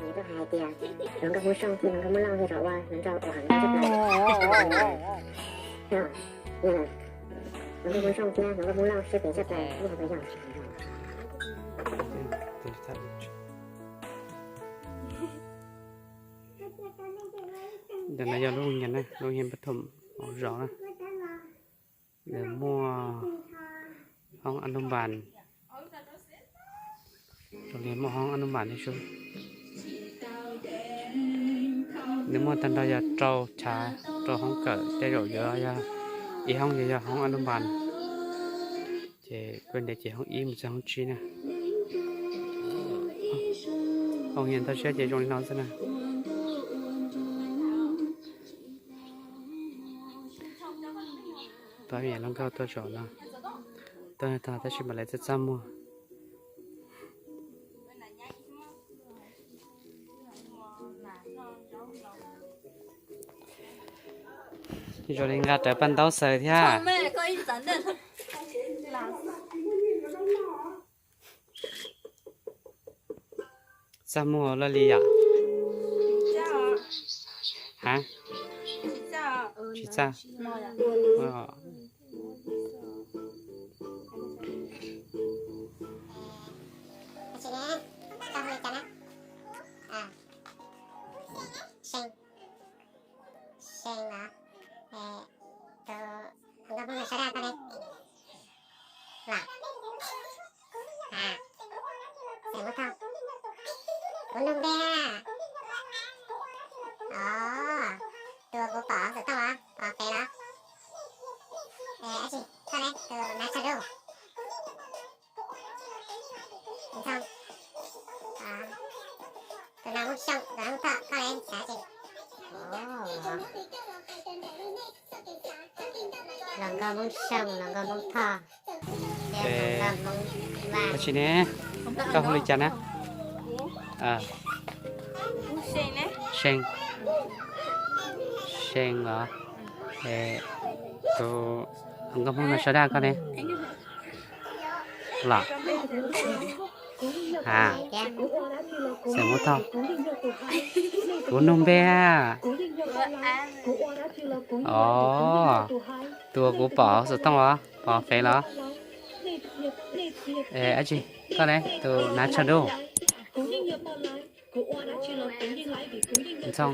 Hluas nkauj Hmoob Xyooj thiab hluas nkauj Hmoob Lauj yog rau ua hluas nraug uas heev tshaj plaws. Hluas nkauj Hmoob Xyooj thiab hluas nkauj Hmoob Lauj siab phem tshaj plaws, yog puas yog? Ntawm no yog lub nyias na, lub nyias npab thom hauv zos na. Nws muaj hoob a nub npas, zoo li muaj hoob a nub npas thiab sub. Nws muaj tag nrho yog rau chav, rau hoob kawm, tej zaum yuav yog ib hoob yuav yog hoob a nub npas, ces kuj ntev ces hoob ib mus txog hoob tsib na. Hoob nyias ntau siab ces zoo li no xwb na. Pab me nyuam hluas nkauj tuaj zaum no, tuaj tag tab sis mas lawv txaj txaj muag. Zoo li nqa rawv paj ntaub xaws thiab. Txaj muag laj li yom? Ha? Tsis txaj. Seej los, tus nkauj Hmoob no sawv daj koj ne? Los, a, xeem Hmoob Thoj, kuv nug npe. Os, tus kuv pom xov tooj los, pom fev los? Dab tsi, koj ne, tus nav tshaj duj? Ntxhoo, tus no Hmoob Xyooj, tus no Hmoob Thoj, koj ne, xav dab tsi? Los nkauj Hmoob Xyooj, los nkauj Hmoob Thoj. Dab tsi ne? Koj hu li cas na? Seej, Seej los? Tus nkauj Hmoob no sawv daj koj ne? Los, a, xeem Hmoob Thoj, kuv nug npe. Os, tus kuv pom xov tooj los, pom fev los? Dab tsi, koj ne, tus nav tshaj duj? Ntxhoo,